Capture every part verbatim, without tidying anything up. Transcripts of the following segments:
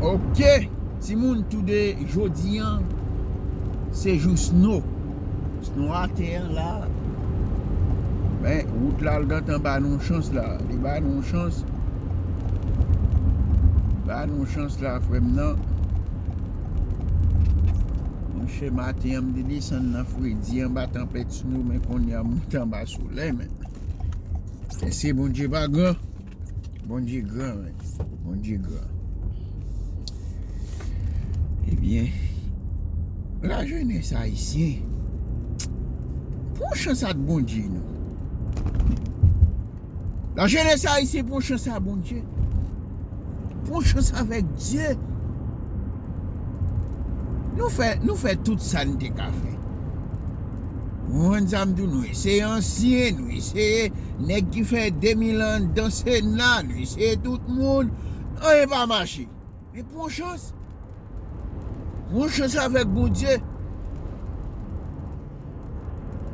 Ok, timoun, toude jodi an, se jou snow. Snow atè an la. Men, wout la, l gentan ba nou chans la. Li ba nou chans. Ba nou chans la, frè m nan. Monchè, maten an, m te desann nan fredi, anba tanpèt snow, men kounye a, m monte anba solèy, men. Èske Bondye pa gran? Bondye gran, men. Bondye gran. Ebyen, lajenès ayisyen, pran chans ak Bondye, non. Lajenès ayisyen, pran chans ak Bondye. Pran chans avèk Dye. Nou fè, nou fè tout sa n te ka fè. Ou konprann sa m di w, nou eseye ansyen, nou eseye nèg ki fè de mil an anndan Sena, nou eseye tout moun. Anyen pa mache. Men pran chans. Pran chans avèk Bondye.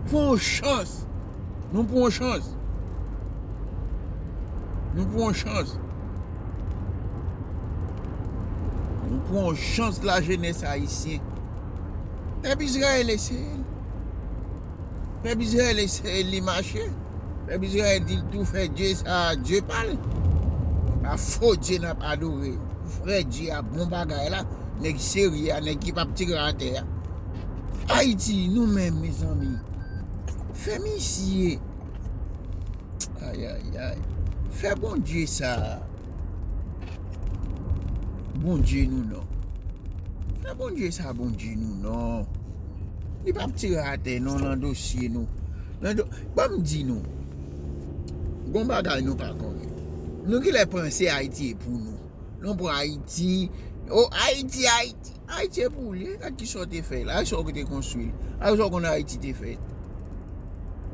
Pran chans. Nou pran chans. Nou pran chans. Nou pran chans, lajenès ayisyen. Pèp Izrayèl eseye l. Pèp Izrayèl eseye l, li mache. Pèp Izrayèl di l tou fè dye sa a dye pa l. A fo dye n ap adore. Vrè dye a, bon bagay la. Nèg serye a, nèg ki p ap tire atè a. Ayiti, nou menm, mezanmi. Fè misye. Ay, ay, ay. Fè Bondye sa. Bondye nou non. Fè Bondye sa, Bondye nou non. Li p ap tire atè non nan dosye nou. Nan do... Ban m di nou. Gon bagay nou pa konnen. Nou genlè panse Ayiti e pou nou. Nou pran Ayiti. O, Ayiti, Ayiti. Ayiti e pou li. Gad kisa w te fè la. Gad sa w te konstwi l. Gad sa w konn Ayiti te fèt.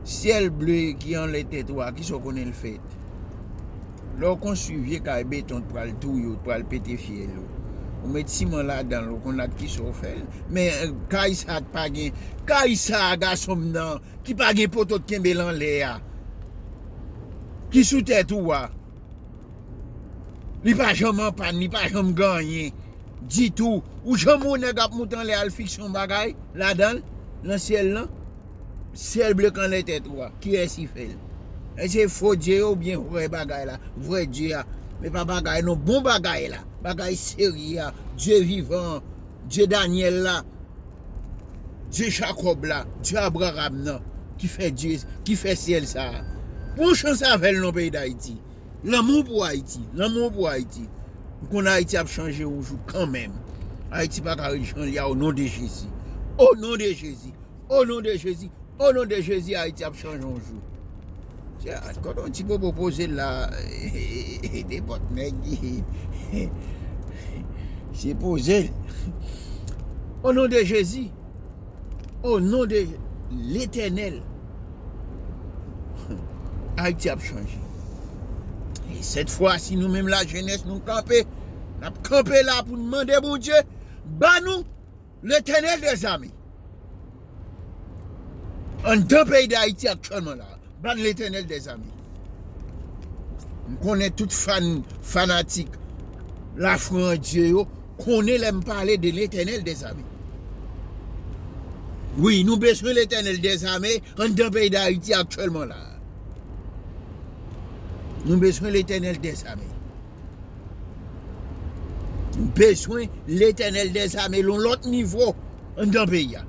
Syèl ble ki anlè tèt ou a, kisa w konnen l fèt? Lè w konstwi vye kay beton, t pral touye w, t pral pete fyèl ou. Ou met siman ladan l, ou konn ak kisa w fè l. Men, eh, kay sa a t pa gen, kay sa a, gason m nan, ki pa gen poto t kenbe l anlè a, ki sou tèt ou a, li pa janm an pàn, li pa janm gen anyen ditou. Ou janm wè nèg ap moute anlè al fikse yon bagay ladan l, nan syèl lan? Syèl ble k anlè tèt ou a, kiyès ki fè l? Èske se fo dye yo oubyen vrè bagay la? Vrè dye a. Men pa bagay non, bon bagay la. Bagay serye a. Dye vivan an. Dye Danyèl la. Dye Jakòb la. Dye Abraram nan. Ki fè dye, ki fè syèl sa a. Pran chans avè l non, peyi Dayiti. Lanmou pou Ayiti. Lanmou pou Ayiti. M konn Ayiti ap chanje yon jou kanmenm. Ayiti pa ka ret jan l ye a, o non de Jezi. O non de Jezi. O non de Jezi. O non de Jezi, Ayiti ap chanje yon jou. Tya, kote yon ti popo poze l la, nenpòt nèg, se poze l. O non de Jezi. O non de Letènèl. Ayiti ap chanje. E sèt fwa, si nou menm lajenès, nou kanpe, n ap kanpe la pou n mande Bondye, ba nou Letènèl dèzame. Anndan peyi Dayiti aktyèlman la, ban Letènèl dèzame. M konnen tout fan, fanatik lafwa an Dye yo konnen lè m pale de Letènèl dèzame. Wi, nou bezwen Letènèl dèzame anndan peyi Dayiti aktyèlman la. Nou bezwen Letènèl dèzame. Nou bezwen Letènèl dèzame l yon lòt nivo anndan peyi a.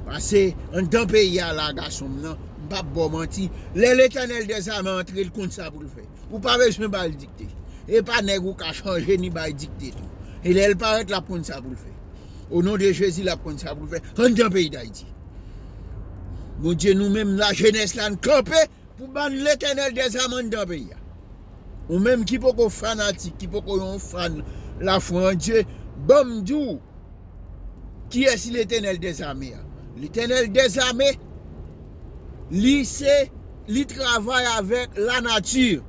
Pase anndan peyi a la, gason m nan, m p ap ba w manti, lè Letènèl dèzame antre, l konn sa pou l fè. Ou pa bezwen ba l dikte. E pa nèg ou ka chanje ni bay dikte tou. E lè l parèt, l ap konn sa pou l fè. O non de Jezi, l ap konn sa pou l fè anndan peyi Dayiti. Bondye, nou menm lajenès la, n kanpe pou ban Letènèl dèzame anndan peyi a. Ou menm ki poko fanatik, ki poko yon fan lafwa an Dye, ban m di w kiyès Letènèl dèzame a. Letènèl dèzame, li se, li travay avèk lanati.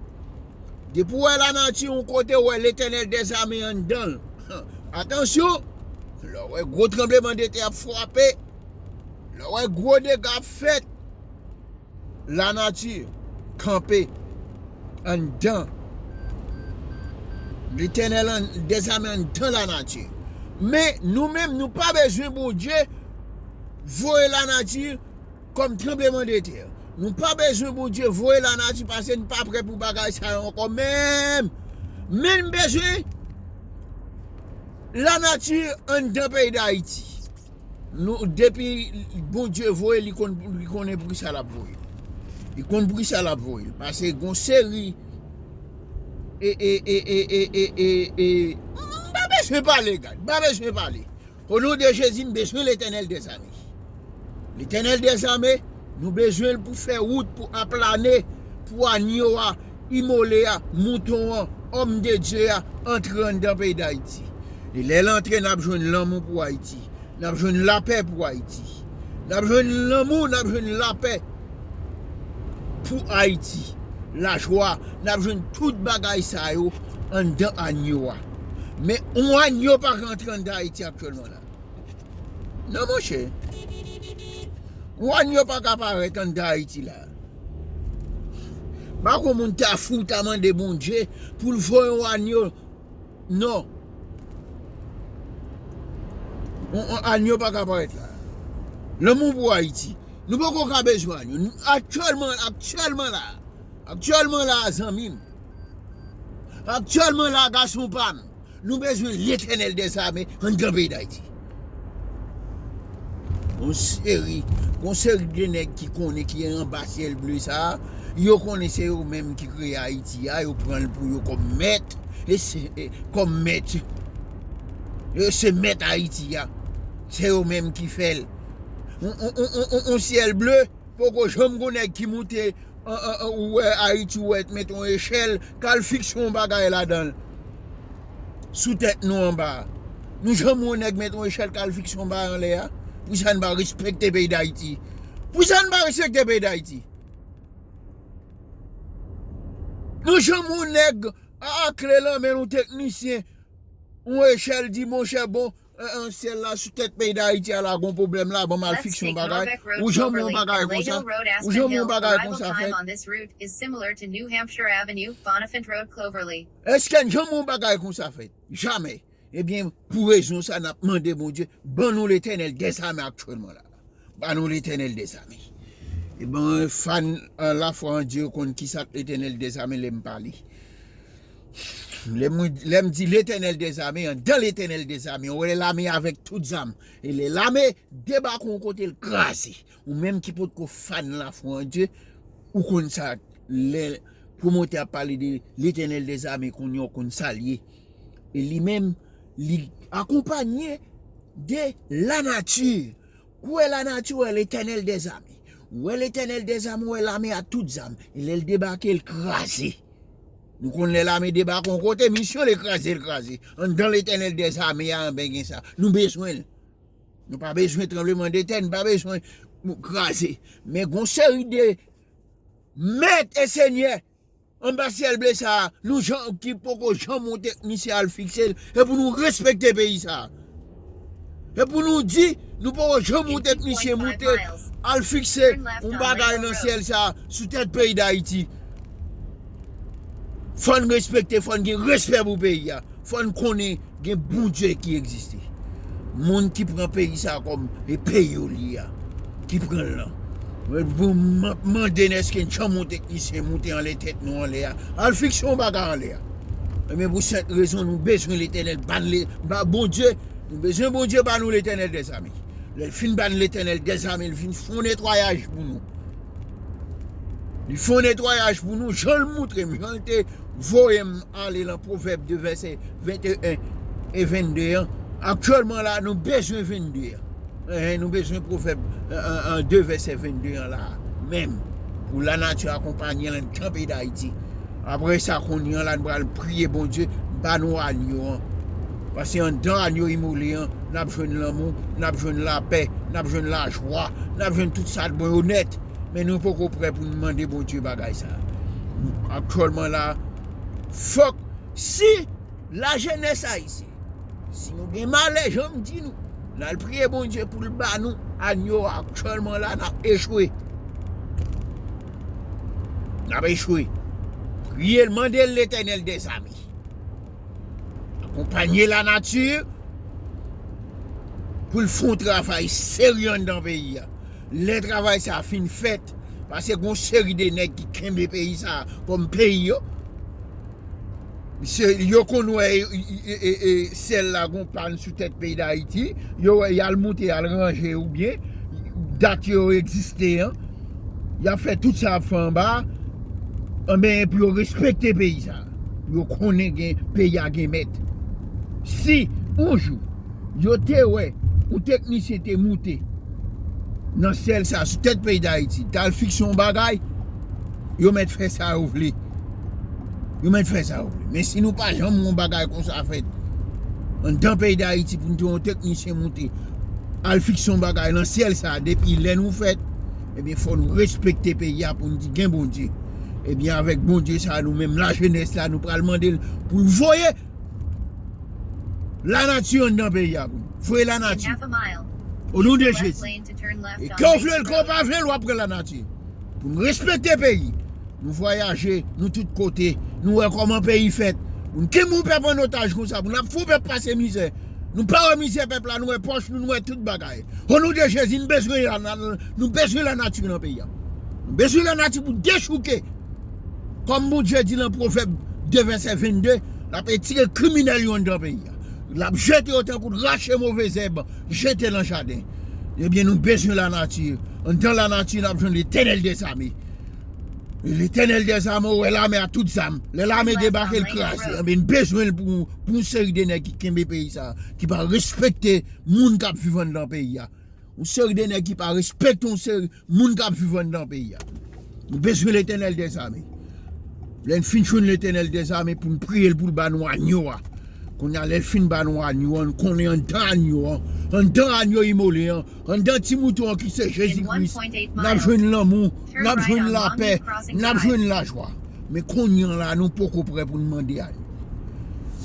Depi w wè lanati yon kote, w wè Letènèl dèzame anndan l. Atansyon, lè w wè gwo tranblemanntè ap frape, lè w wè gwo dega ap fèt, lanati kanpe anndan Letènèl an, dèzame anndan lanati. Men, nou menm, nou pa bezwen Bondye voye lanati kòm tranblemanntè. Nou pa bezwen Bondye voye lanati pase n pa prè pou bagay sa yo ankò menm. Men n bezwen lanati anndan peyi Dayiti. Nou, depi Bondye voye, li konn, li konnen pou kisa l ap voye. Li konn pou kisa l ap voye. Pase gon seri e, e, e, e, e, e, e, e, m pa bezwen pale, gad, m pa bezwen pale. O non de Jezi, m bezwen Letènèl dèzame. Letènèl dèzame, nou bezwen l pou fè wout, pou aplane, pou anyo a, imole a, mouton an, òm de Dye a, antre anndan peyi Dayiti. E lè l antre, n ap jwenn lanmou pou Ayiti. N ap jwenn lapè pou Ayiti. N ap jwenn lanmou, n ap jwenn lapè pou Ayiti. Lajwa, n ap jwenn tout bagay sa yo anndan anyo a. Men yon anyo pa ka antre anndan Ayiti aktyèlman la. Non, monchè. Yon anyo pa ka parèt anndan Ayiti la. Pa gon moun ta fou, ta mande Bondye pou l voye yon anyo. Non. Yon, yon anyo pa ka parèt la. Lanmou pou Ayiti. Nou poko ka bezwen anyo. Aktyèlman, aktyèlman la. Aktyèlman la, zanmi m. Aktyèlman la, gason pa m. Nou bezwen Letènèl dèzame anndan peyi Dayiti. Yon seri, yon seri de nèg ki konnen ki anba syèl ble sa a, yo konnen se yo menm ki kreye Ayiti a, yo pran l pou yo kòm mèt, e se, e, kòm mèt. E se mèt Ayiti a. Se yo menm ki fè l. Yon, yon, yon, yon, yon, yon syèl ble, poko janm gon nèg ki moute, an, an, an, ou wè Ayiti, ou wè, met yon echèl, k al fikse yon bagay ladan l. Sou tèt nou anba a. Nou janm wè yon nèg met yon echèl k al fikse yon bagay anlè a? Poukisa n pa respekte peyi Dayiti? Poukisa n pa respekte peyi Dayiti? Nou janm wè yon nèg a, a kle lan men yon teknisyen, yon echèl, di, monchè, bon, an, an, syèl la sou tèt peyi Dayiti a la gon pwoblèm la, ban m al fikse yon bagay. Ou janm wè yon bagay konsa? Ou janm wè yon bagay konsa fèt? Èske n janm wè yon bagay konsa fèt? Jamè. Ebyen, pou rezon sa, n ap mande Bondye, ban nou Letènèl dèzame aktyèlman la. Ban nou Letènèl dèzame. Ebyen, fan, euh, lafwa an Dye yo konn kisa k Letènèl dèzame lè m pale. Lè m, lè m di Letènèl dèzame, anndan Letènèl dèzame, ou wè lame avèk tout zam. E lè lame debake yon kote, l kraze. Ou menm ki potko fan lafwa an Dye, ou konn sa, lè pwomotè ap pale de Letènèl dèzame, kounye a w konn sa l ye. E li menm, li akonpanye de lanati. Ou wè lanati, ou wè Letènèl dèzame. Ou wè Letènèl dèzame, ou wè lame a tout zam. E lè l debake, l kraze. Nou konn lè lame debake yon kote, misyon l e kraze, l kraze. Anndan Letènèl dèzame a, anben gen sa. Nou bezwen l. Nou pa bezwen tranblemanntè, nou pa bezwen kraze. Men gon seri de mèt e senyè anba syèl ble sa a, nou jan, ki poko janm yon teknisyen al fikse l, e pou nou respekte peyi sa a. E pou nou di, nou poko janm yon teknisyen moute, al fikse yon bagay nan syèl sa a, sou tèt peyi Dayiti. Fò n respekte, fò n gen respè pou peyi a. Fò n konnen gen Bondye ki egziste. Moun ki pran peyi sa a kòm e peyi yo li a, ki pran l lan. Mwen, bon, m ap mande n èske n janm yon teknisyen moute anlè tèt nou anlè a, al fikse yon bagay anlè a. Ebyen, pou sèt rezon, nou bezwen Letènèl, ban le, ba Bondye, nou bezwen Bondye ba nou Letènèl dèzame. Lè l fin ba n Letènèl dèzame, l fin fè yon netwayaj pou nou. Li fè yon netwayaj pou nou, jan l moutre m, jan l te voye m ale lan Pwovèb de vèsè venteyen e vennde an. Aktyèlman la, nou bezwen vennde an. Enhen, nou bezwen Pwovèb, euh, euh, euh, de vèsè vennde an la menm. Pou lanati akonpanye l anndan peyi Dayiti. Apre sa, kounye a la, nou pral priye Bondye, ba nou anyo an. Paske anndan anyo imole an, n ap jwenn lanmou, n ap jwenn lapè, n ap jwenn lajwa, n ap jwenn tout sa k bon yo nèt. Men nou poko prè pou n mande Bondye bagay sa. Aktyèlman la, fòk, si lajenès ayisyen, si nou gen malè, jan m di nou, n al priye Bondye pou l ba nou anyo a. Aktyèlman la, n ap echwe. N ap echwe. Priye l, mande l Letènèl dèzame. akonpanye lanati pou l fè yon travay serye anndan peyi a. Lè travay sa a fin fèt, paske gen yon seri de nèg ki kenbe peyi sa a kòm peyi yo. Se, yo konn wè e, e, e, e, e, syèl la gon pàn sou tèt peyi Dayiti, yo wè y al moute, y al ranje oubyen dat yo egziste an, y ap fè tout sa y ap fè anba a, anben pou yo respekte peyi sa a, pou yo konnen gen peyi a gen mèt. Si yon jou yo te wè yon teknisyen te moute nan syèl sa sou tèt peyi Dayiti, t al fikse yon bagay, yo mèt fè sa yo vle. Yo mèt fè sa yo vle. Men si nou pa janm wè yon bagay konsa fèt anndan peyi Dayiti pou n te wè yon teknisyen moute al fikse yon bagay nan syèl sa depi lè nou fèt, ebyen fò nou respekte peyi a pou n di gen Bondye. Ebyen avèk Bondye sa nou menm lajenès la nou pral mande l pou l voye lanati anndan peyi a pou nou. Voye lanati. O non de Jezi. E ke w vle l, ke w pa vle l, w ap pran lanati. Pou nou respekte peyi. Nou vwayaje, nou tout kote. Nou wè kòman peyi fèt. Pou nou kenbe yon pèp an otaj konsa, pou n ap fè yon pèp pase mizè. Nou pa wè mizè pèp la, nou wè pòch nou, nou wè tout bagay. O non de Jezi, nou bezwen la, la, nou bezwen lanati nan peyi a. Nou bezwen lanati pou dechouke. Kòm Bondye di nan Pwovèb de vèsè vennde, l ap etire kriminèl yo anndan peyi a. L ap jete yo tankou rache move zèb, jete nan jaden. Ebyen, nou bezwen lanati. Anndan lanati, n ap jwenn Letènèl dèzame. E Letènèl dèzame, ou wè lame a tout zam. Lè lame debake, l kraze. Ebyen, n bezwen l pou, pou yon seri de nèg ki kenbe peyi sa, ki pa respekte moun k ap viv anndan peyi a. Yon seri de nèg ki pa respekte yon seri moun k ap viv anndan peyi a. Nou bezwen Letènèl dèzame. Lè n fin jwenn Letènèl dèzame pou n priye l pou l ba nou anyo a. Kounye a, lè l fin ba nou anyo a, n konnen anndan anyo a, anndan anyo imole a, anndan ti mouton an ki se Jezi Kris, n ap jwenn lanmou, n ap jwenn lapè, n ap jwenn lajwa. Men kounye a la, nou poko prè pou n mande anyo.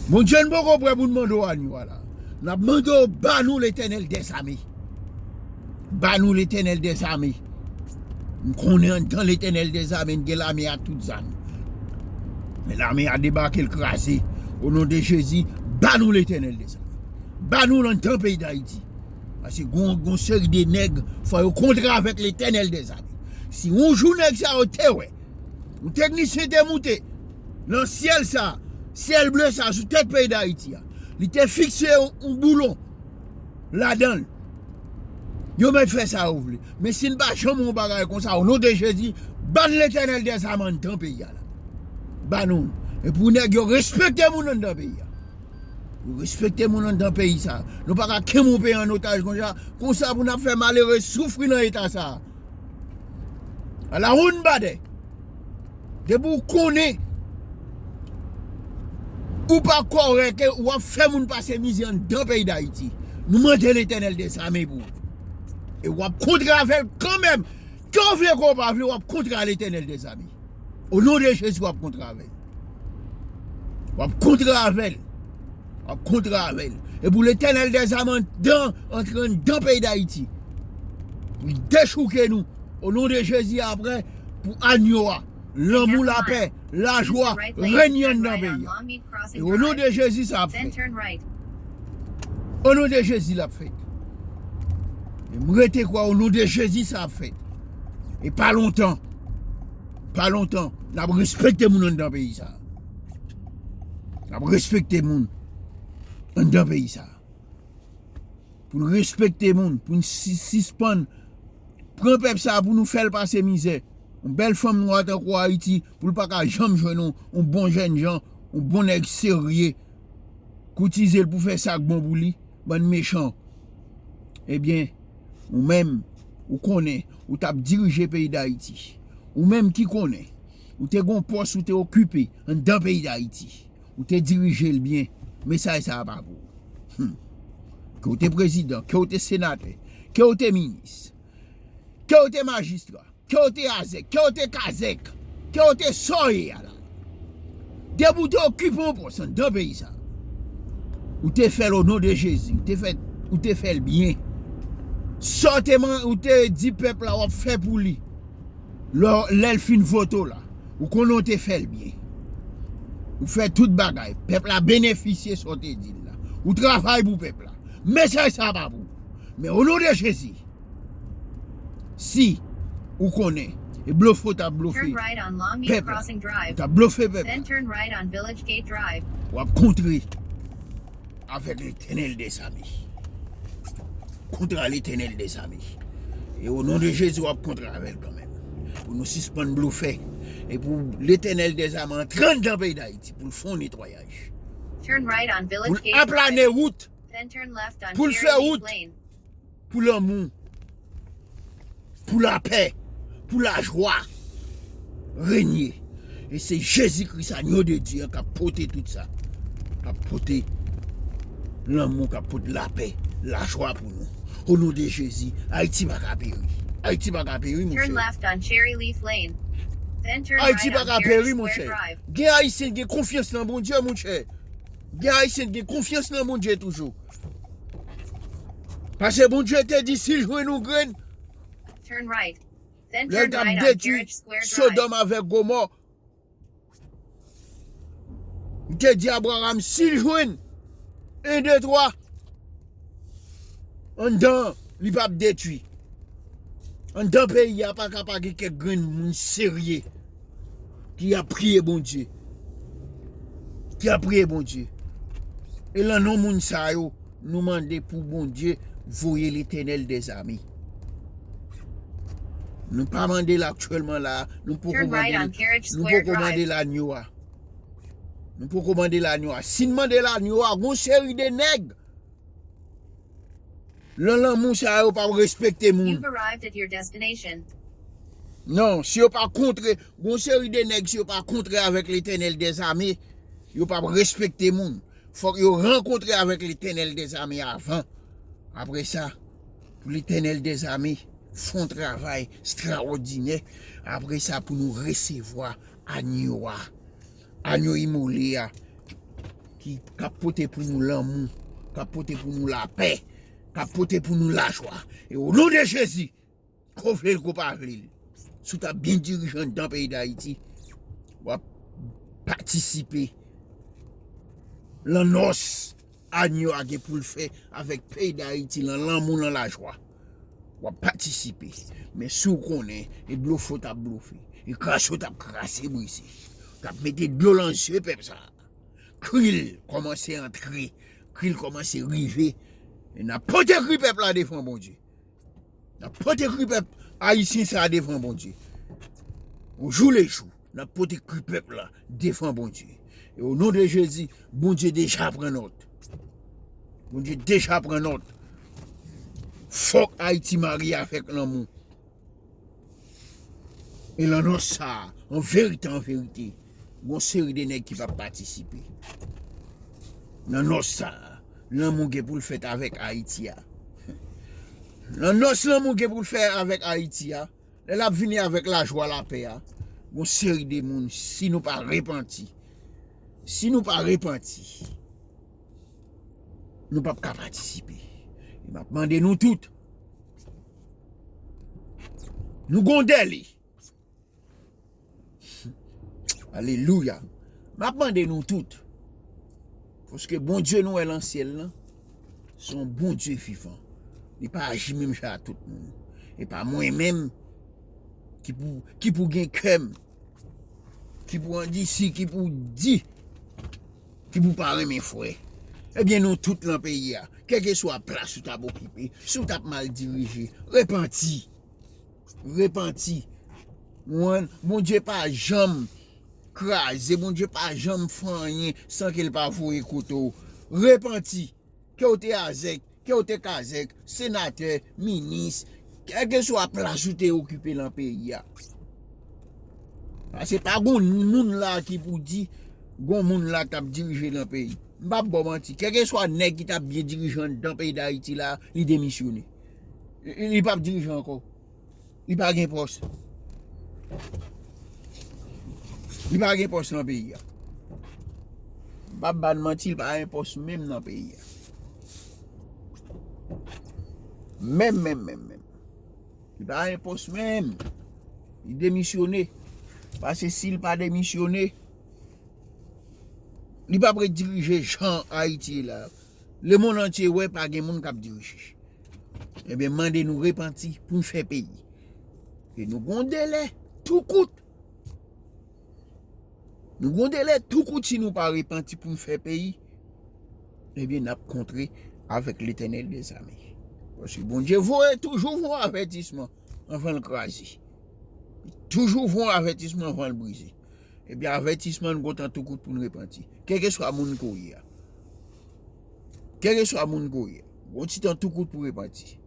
Bondye, n poko prè pou n mande w anyo a la. N ap mande w ba nou Letènèl dèzame. Ba nou Letènèl dèzame. M konnen anndan Letènèl dèzame, n gen lame a tout zam. Men lame a debake, l kraze. O non de Jezi, ba nou Letènèl dèzame. Ba nou l anndan peyi Dayiti. Paske gon, gon seri de nèg, fò yo kontre avèk Letènèl dèzame. Si yon jou nèg sa yo te wè yon teknisyen te moute nan syèl sa, syèl ble sa, sou tèt peyi Dayiti a, li te fikse yon, yon boulon ladan l. Yo mèt fè sa yo vle. Men si n pa janm yon bagay konsa, o non de Jezi, ban n Letènèl dèzame anndan peyi a la. Ban nou l. E pou nèg yo respekte moun anndan peyi a. Yo respekte moun anndan peyi sa. Nou pa ka kenbe yon peyi an otaj konsa, konsa pou n ap fè malere soufri nan eta sa. Ala yon badè. Depi w konnen ou pa kòrèk, w ap fè moun pase mizè anndan peyi Dayiti. Nou mande Letènèl dèzame pou ou. E w ap kontre avè l kanmenm. Ke w vle, ke w pa vle, w ap kontre a Letènèl dèzame. O non de Jezi, w ap kontre avè l. W ap kontre avè l. W ap kontre avè l. E pou Letènèl dèzame anndan, antre anndan peyi Dayiti. Li dechouke nou. O non de Jezi, apre, pou anyo a, lanmou, lapè, lajwa, renye anndan peyi a. E o non de Jezi, sa ap fèt. O non de Jezi, l ap fèt. E m rete kwè, o non de Jezi, sa ap fèt. E pa lontan. Pa lontan. N ap respekte moun anndan peyi sa. N ap respekte moun anndan peyi sa. Pou n respekte moun, pou n si-, sispann pran pèp sa pou nou fè l pase mizè. Yon bèl fanm nwa tankou Ayiti, pou l pa ka janm jwenn yon, yon bon jènjan, yon bon nèg serye, koutize l pou fè sa k bon pou li, bann mechan. Ebyen, ou menm, ou konnen, ou t ap dirije peyi Dayiti. Ou menm ki konnen, ou te gon pòs ou te okipe anndan peyi Dayiti. Ou te dirije l byen. Mesaj sa a pa pou ou. Hmm. Ke w te prezidan, ke w te senatè, ke w te minis, ke w te majistra, ke w te azèk, ke w te kazèk, ke w te sa w ye a la. Depi w te okipe yon pòs anndan peyi sa, ou te fè l o non de Jezi, ou te fè, ou te fè l byen. Sa w te man-, ou te di pèp la w ap fè pou li. Lè, lè l fin vote w la, ou konnen w te fè l byen. Ou fè tout bagay. Pèp la benefisye sa w te di l la. Ou travay pou pèp la. Mesaj sa pa pou ou. Men o non de Jezi, si ou konnen e blofe w t ap blofe pèp la, ou t ap blofe pèp la, w ap kontre avèk Letènèl dèzame. Kontre a Letènèl dèzame. E o non de Jezi, w ap kontre avè l kanmenm. Pou nou sispann blofe. E pou Letènèl dèzame antre anndan peyi Dayiti pou l fè yon netwayaj. Pou l aplane wout. Pou l fè wout. Pou lanmou, pou lapè, pou lajwa renye. E se Jezi Kris, Agno de Dye an, k ap pote tout sa. K ap pote lanmou, k ap pote lapè, lajwa pou nou. O non de Jezi, Ayiti pa ka peri. Ayiti pa ka peri, monchè. Ayiti pa ka peri, monchè. Gen Ayisyen ki gen konfyans nan Bondye, monchè. Gen Ayisyen ki gen konfyans nan Bondye toujou. Paske Bondye te di, si l jwenn yon grenn, lè l t ap detwi Sodòm avèk Gomò, li te di Abraram, si l jwenn en, de, twa anndan, li p ap detwi. Anndan peyi a, pa ka pa gen kèk grenn moun serye ki ap priye Bondye, ki ap priye Bondye. E lan non moun sa yo, nou mande pou Bondye voye Letènèl dèzame. Nou pa mande l aktyèlman la, nou poko mande l, nou poko mande l Agno a. Nou poko mande l Agno a. Si n mande l Agno a, gon seri de nèg lan lanmou sa yo p ap respekte moun. Non, si yo pa kontre, gon seri de nèg, si yo pa kontre avèk Letènèl dèzame, yo p ap respekte moun. Fòk yo rankontre avèk Letènèl dèzame avan. Apre sa, pou Letènèl dèzame fè yon travay estrawòdinè. Apre sa, pou nou resevwa Agno a, Agno imole a, ki, k ap pote pou nou lanmou, k ap pote pou nou lapè, k ap pote pou nou lajwa. E o non de Jezi, ko vle l, ko pa vle l, si w t ap byen dirije anndan peyi Dayiti, w ap patisipe lan nòs Agno a gen pou l fè avèk peyi Dayiti, lan lanmou, lan lajwa. W ap patisipe. Men si w konnen e blofe w t ap blofe, e krache w t ap krache, brize, w t ap mete dlo lan zye pèp sa a, kri l kòmanse antre, kri l kòmanse rive. E n ap pote kri pèp la devan Bondye. N ap pote kri pèp ayisyen sa a devan Bondye. Ojoulejou, n ap pote kri pèp la devan Bondye. E o non de Jezi, Bondye deja pran nòt. Bondye deja pran nòt. Fòk Ayiti marye avèk lanmou. E lan nòs sa a, an verite, an verite, gon seri de nèg ki p ap patisipe. Nan nòs sa a, lanmou gen pou l fèt avèk Ayiti a. Nan nòs lanmou gen pou l fèt avèk Ayiti a, lè l ap vini avèk lajwa, lapè a, gon seri de moun, si nou pa repanti, si nou pa repanti, nou p ap ka patisipe. E m ap mande nou tout, nou gon dèle. Alelouya. M ap mande nou tout. Paske Bondye nou wè lan syèl lan, se yon Bondye vivan. Li pa aji menm jan a tout moun. E pa mwen menm ki pou, ki pou gen kè m, ki pou andisi, ki pou di, ki pou pa renmen frè. Ebyen, nou tout lan peyi a, kèlkeswa plas ou t ap okipe, si w t ap mal dirije, repanti. Repanti. Ou konprann? Bondye pa janm kraze, Bondye pa janm fè anyen san ke l pa voye kote w. Repanti. Ke w te azèk, ke w te kazèk, senatè, minis, kèlkeswa plas ou te okipe lan peyi a. Paske pa gon moun la ki pou di, gon moun la k ap dirije lan peyi. M p ap ba w manti. Kèlkeswa nèg ki t ap byen dirije anndan peyi Dayiti la, li demisyone. Li, li p ap dirije ankò. Li pa gen pòs. Li pa gen pòs nan peyi a. M p ap ba n manti, li pa gen pòs menm nan peyi a. Menm, menm, menm, menm. Li pa gen pòs menm. Li demisyone. Paske si l pa demisyone, Li p ap ret dirije jan Ayiti ye la. Lemonn antye wè pa gen moun k ap dirije. Ebyen, mande nou repanti pou n fè peyi. E nou gon delè tou kout. Nou gon delè tou kout si nou pa repanti pou n fè peyi. Ebyen, n ap kontre avèk Letènèl dèzame. Paske Bondye voye toujou voye avètisman anvan l kraze. Toujou voye avètisman anvan l brize. Ebyen, avètisman n gon tan tou kout pou n repanti. Kèlkeswa moun ke w ye a. Kèlkeswa moun ke w ye a. Gon ti tan tou kout pou repanti.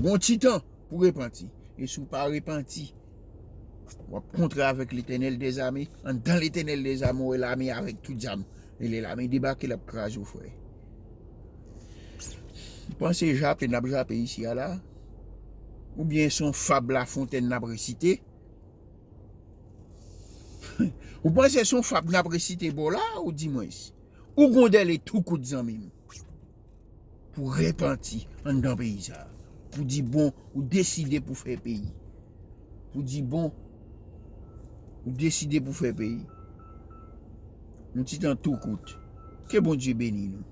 Gon ti tan pou repanti. E si w pa repanti, w ap kontre avèk Letènèl dèzame. Anndan Letènèl dèzame, w wè lame avèk tout zam. E lè lame debake, l ap kraze w, frè. Ou panse jape n ap jape isi a la? Oubyen se yon fab Lafontèn n ap resite? Ou panse se yon fab n ap resite bò la, ou di mwens? Ou gon delè tou kout, zanmi m, pou repanti anndan peyi sa a. Pou di bon, ou deside pou fè peyi. Pou di bon, ou deside pou fè peyi. Yon ti tan tou kout. Ke Bondye beni nou.